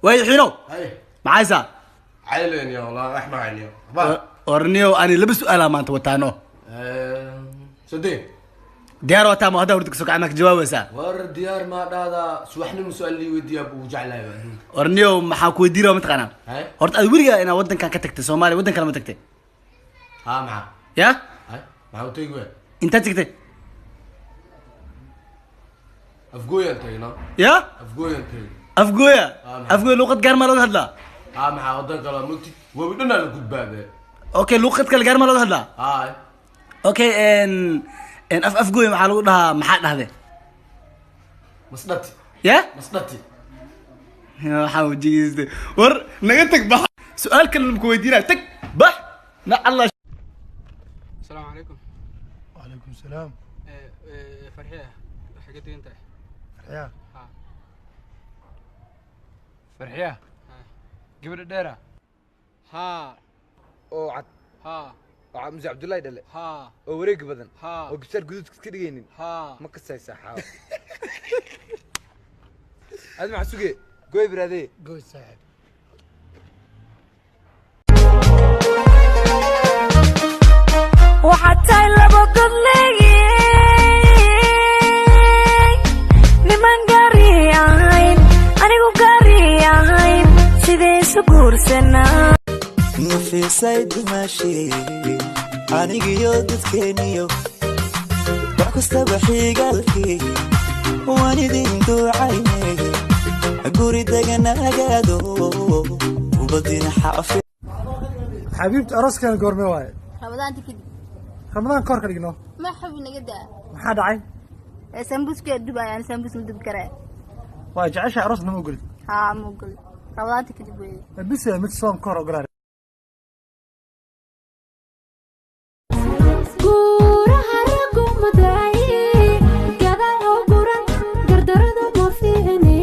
Way xiino. Hay. Maxaysa? Cayleen ya wallah raxma cayliyo. Ba. Warniyow, ani laba su'aalaa maanta wataano. Sadee. Diyaar wataa ma hadda hurda kasoo kacay ma ka jawaabaysaa? War diyaar ma dhahda subaxnimo su'aal lii weydiiyaa buu jeclahay adduunka. Warniyow, maxaa ku weydiin rabaa mataqaanaa? Hay. Horta aad weligaa inaad waddankan ka tagtay Soomaaliya, waddan kale ma tagtay? Haa, maxaa? Ya? Hay, maxaa u tegi waay? Intaad tagtay? Afgooyaan tagay no. Ya? Afgooyaan tagay. Afgooya? Ah, maxaa? Afgooya luuqad gaar maa looga hadlaa? Haa, maxaa waddan kale mogtid webi dhanaa la gudbaa be. Okay, luuqad kale gaar maa looga hadlaa? Haa. Okay, n af afgooya maxaa lagu dhahaa? Maxaa dhahde? Masdhati. Ya? Masdhati. Waxaa wajigiiste war naga tag, bax, su-aal kale ku weydiinaya, tag, bax na Allah. السلام عليكم. وعليكم السلام. فرحية حاجات انت؟ فرحية؟ ها. Farxiya? ها. Gabadha dheera? ها. Oo cad? ها. Oo muse Cabdullaahi dhale? ها. Oo wareeg badan? ها. Oo gibsaar guduudka iska dhigaynin? ها. Ma kasaysaa xaawo ad maxaa suge gooy biraadee. قوي صاحب. Waxaad tahay laba god leeyey, niman gaari ahayn, anigu gaari ahayn, sidee isu guursanaa? Nafiisay dumaashii, anigiyo dadkeeniyo wax kastaba xigaalkii waan idin duucaynay, guri deganagaado ubadina xaafi. Xabiibti, arooskeena goorme waaye? Ramadaanta kadib. Ramadaan ka hor ka dhigno. Ma xabi, naga daa. Maxaa dhacay? Sambuuska dubay, aan sambuus ma dubi karaa. Waa jeceshahay aroos, nama ogolid? Haa, ma ogoli, ramadaanta kadib weeye. Bise mid soom ka hor ogolaa. Guuraha raggu madaaye gadaal oo guran, gardaradu ma fiicne,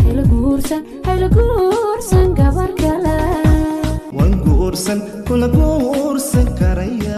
hayla guursan, hayla guursan gabar kale. Waan guursan, kula guursan karaya.